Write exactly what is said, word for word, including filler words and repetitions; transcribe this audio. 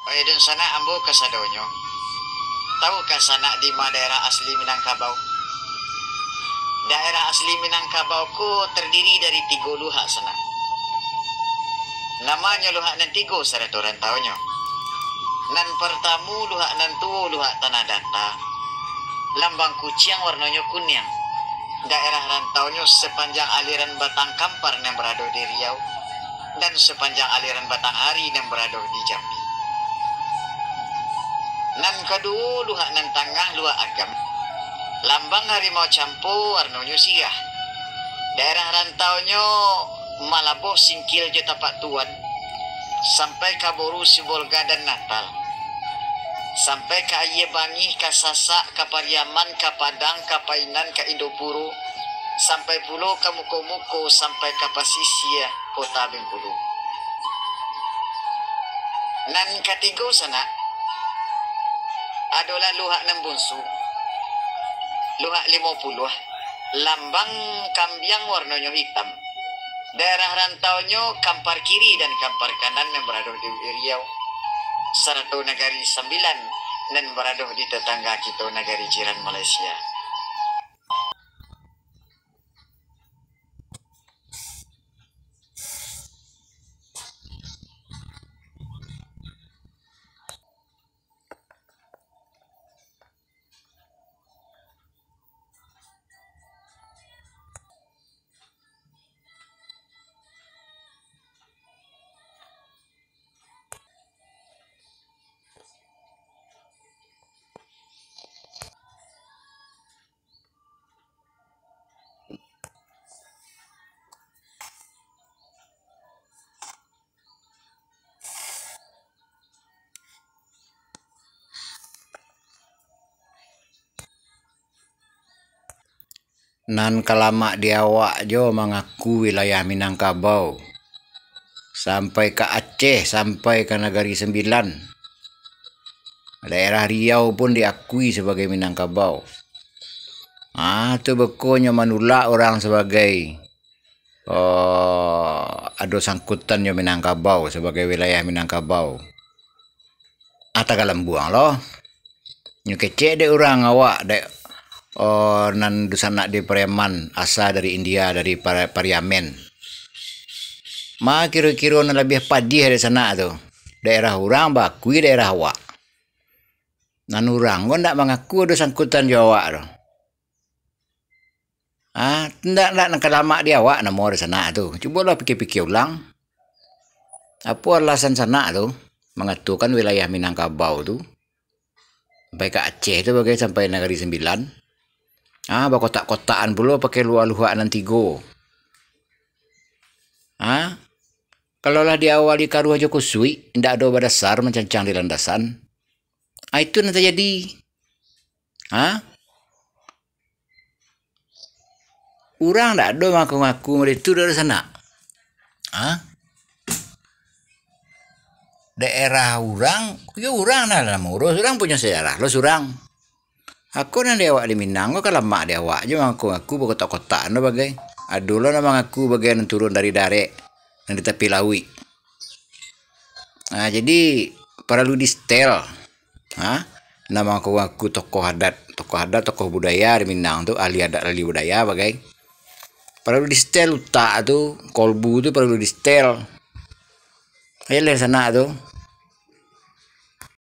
Oi dunsanak ambo kasadonyo, tahukah sanak di ma daerah asli Minangkabau? Daerah asli Minangkabau ko tardiri dari tigo luhak sanak. Namanyo luhak nan tigo sarato rantaunyo. Nan partamu luhak nan tuo, luhak Tanah Data. Lambang kuciang warnonyo kuniang. Daerah rantaunyo sapanjang aliran Batang Kampar nan barado di Riau, dan sapanjang aliran Batang Hari nan barado di Jambi. Nan kaduo, luhak nan tangah, luhak Agam. Lambang harimau campo, warnonyo sirah. Daerah rantaunyo Malaboh, Singkil jo Tapak Tuan, sampai ka Boru, Sibolga, dan Natal. Sampai ka Aia Bangih, ka Sasak, ka Pariaman, ka Padang, ka Painan, ka Indopuro, sampai pulo ka Muko-Muko, sampai ka pasisia Kota Bengkulu. Nan katigo sanak, adolah luhak nan bunsu, luhak limo puluah, lambang kambiang warnonyo hitam. Daerah rantaunyo Kampar Kiri dan Kampar Kanan nan barado di Riau, sarato Nagari Sambilan nan barado di tatangga kito, nagari jiran Malaysia. Nan ka lamak di awak jo mangaku wilayah Minangkabau, sampai ka Aceh, sampai ka Nagari Sembilan. Daerah Riau pun diakui sabagai Minangkabau. Ah, tu beko nyo manulak urang sabagai, oh, ado sangkutan jo Minangkabau, sabagai wilayah Minangkabau. Ah, tagalambuang lo. Nyo kecek dek urang awak, dek, oh, nan dunsanak di Pariaman, asa dari India, dari Par-, Pariamen. Ma kiro-kiro nan labiah padiah dek sanak tu. Daerah urang baakui daerah awak. Nan urang ko ndak mangaku ado sangkutan jo awak tu. Ah, ndak, ndak nan ka lamak di awak namo dek sanak tu. Cubolah pikia-pikia ulang. Apo alasan sanak tu mangatokan wilayah Minangkabau tu sampai ka Aceh tu bagai sampai Nagari Sembilan? Ah, bakotak-kotakan pulo pakai luhak-luhak nan tigo. Ah, kalau lah diawali karuah jo kusuik, indak ado badasar mancancang di landasan. Ah, itu nan tajadi. Ha? Urang ndak ado mangaku-ngaku model itu dari sanak. Ha? Daerah urang, yo urang lah, lah mangurus, urang punyo sejarah lo surang. Ako nan di awak di Minang ko, ka lamak di awak jo mangaku-ngaku bakotak-kotak no bagai. Ado lo nan mangaku bagai nan turun dari darek, nan di tapi lauik. Ha, jadi, paralu di-setel. Ha? Nan mangaku-ngaku tokoh adat, tokoh adat, tokoh budaya di Minang tu, ahli adat, ahli budaya bagai. Paralu di-setel utak tu, kolbu tu paralu di-setel. Ayolah sanak tu.